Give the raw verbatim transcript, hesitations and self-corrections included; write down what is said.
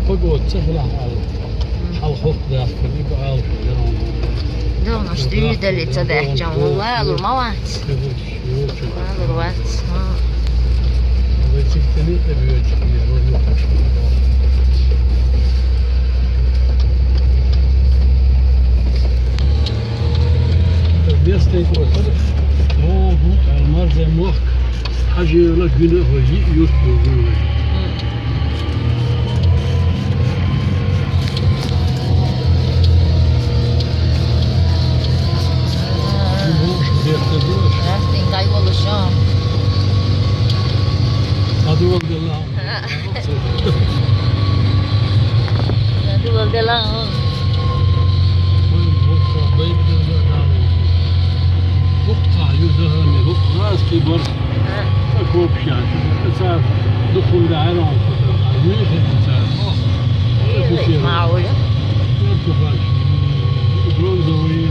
Погода ца хилахь аьлла. Хьалха хӀокху дахкалли бу ала хир дара хьуна. Догнаш дуьйдалли ца даьхча, валур ма вац. Валур вац. Вай цигтани тӀе боьлча хир вара. Местный кхоьллира, оха, Алмарзан мохк, хьажийла гина а хьо йиъ юрт ду гуй вай. Шу бохуш бехке ду аша? Астин гай волуш а. Ца ду валгала. Ца ду валгала. Вай, вай, вай, вай, вай. ХӀокху ю захарни, хӀокху гӀазкхи бар. Ца копаш яц. Цара дукхун даьра он кху дар. Муьйхи цара. Ох. Ма Оля. Бронзовый.